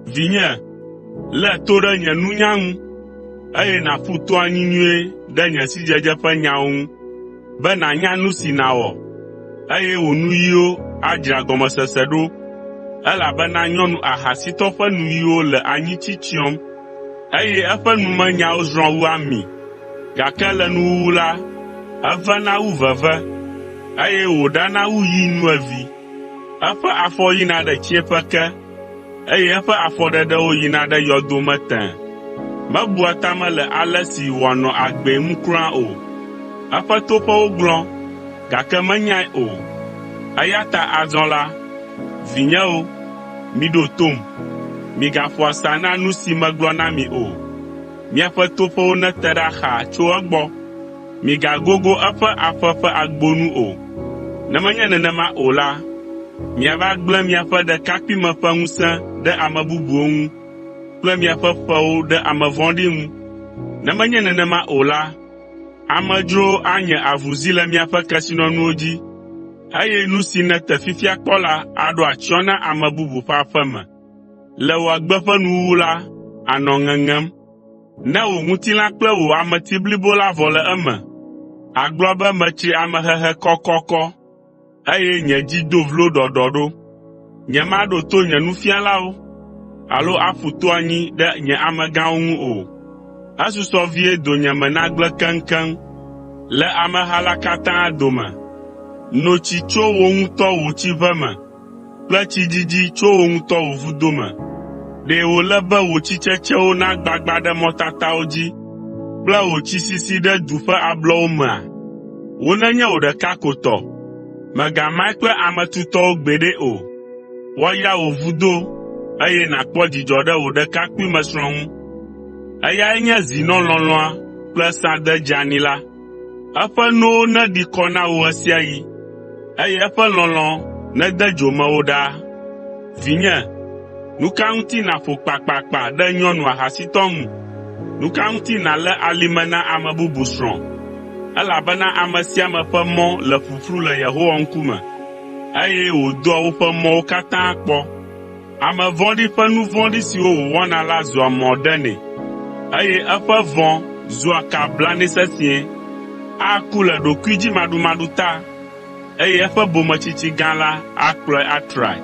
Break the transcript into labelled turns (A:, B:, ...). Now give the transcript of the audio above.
A: Vinye, lé to ɖe nye nunya ŋu, eye nàƒu to anyi nyuie ɖe nye sidzedze ƒe nyawo ŋu, be nànya nu si nàwɔ, eye wò nuyiwo adzra gɔmesese ɖo, elabena nyɔnu ahasitɔ ƒe nuyiwo le anyitsi tsyɔm, eye eƒe numenyawo zrɔ̃ wu ami, gake le nuwuwu la, evena wu veve, eye wòɖana wu yi nuevee. Eƒe afɔ yina ɖe tsiẽƒe ke, eye eƒe afɔɖeɖewo yina ɖe yɔdo me tẽe. Mebua ta me le ale si wòanɔ agbee ŋu kura o. Eƒe toƒewo glɔ̃, gake menyae o. Eya ta azɔ la, vinyewo, miɖo tom. Migaƒo asa na nu si megblɔ na mi o. Miaƒe toƒewo nete ɖa xaa tso egbɔ. Migagogo eƒe aƒe ƒe agbo nu o. Ne menye nenema o la, miava gblẽ miaƒe ɖekakpuime ƒe ŋusẽ ɖe ame bubuwo ŋu kple miaƒe ƒewo ɖe ame vɔ̃ɖi ŋu. Ne menye nenema o la, amedzrowo anye avuzi le miaƒe kesinɔnuwo dzi, eye nu si nète fifia kpɔ la aɖo atsyɔ̃ na ame bubu ƒe aƒe me. Le wò agbe ƒe nuwuwu la, ànɔ ŋeŋem. Ne wò ŋutilã kple wò ameti blibo la vɔ le eme, àgblɔ be metsri amehehe kɔkɔkɔ, eye nye dzi do vlo ɖɔɖɔɖo. Nyemaɖo to nye nufialawo alo aƒu to anyi ɖe nye amegãwo ŋu o. Esusɔ vie donyeme nagblẽ keŋkeŋ le ameha la katã dome. No tsi tso wò ŋutɔ wò tsiʋe me kple tsi dzidzi tso wò ŋutɔ wò vudo me. Ɖe wòle be wò tsitsetsewo nagbagba ɖe mɔtatawo dzi kple wò tsisisi ɖe du ƒe ablɔwo mea? Wonenye wò ɖeka ko tɔ, mègamae kple ame tutɔwo gbeɖe o. Woayra wò vudo eye nàkpɔ dzidzɔ ɖe wò ɖekakpuimesrɔ̃ ŋu. Eyae nye zinɔ lɔlɔ̃a kple sãde dzeani la. Eƒe nowo neɖi kɔ na wò ɣe sia ɣi, eye eƒe lɔlɔ̃ nede dzo mewò ɖaa. Vinye, nu ka ŋuti nàƒo kpakpakpa ɖe nyɔnu ahasitɔ ŋu? Nu ka ŋuti nàlé alime na ame bubu srɔ̃? Elabena ame sia ame ƒe mɔ le ƒuƒlu le Yehowa ŋkume, eye wòdoa woƒe mɔwo katã kpɔ. Ame vɔ̃ɖi ƒe nu vɔ̃ɖi siwo wòwɔna la zua mɔ ɖenɛ, eye eƒe vɔ̃ zua ka blanɛ sesĩe. Aku le ɖokuidzimaɖumaɖu ta, eye eƒe bometsitsi gã la akplɔe atrae.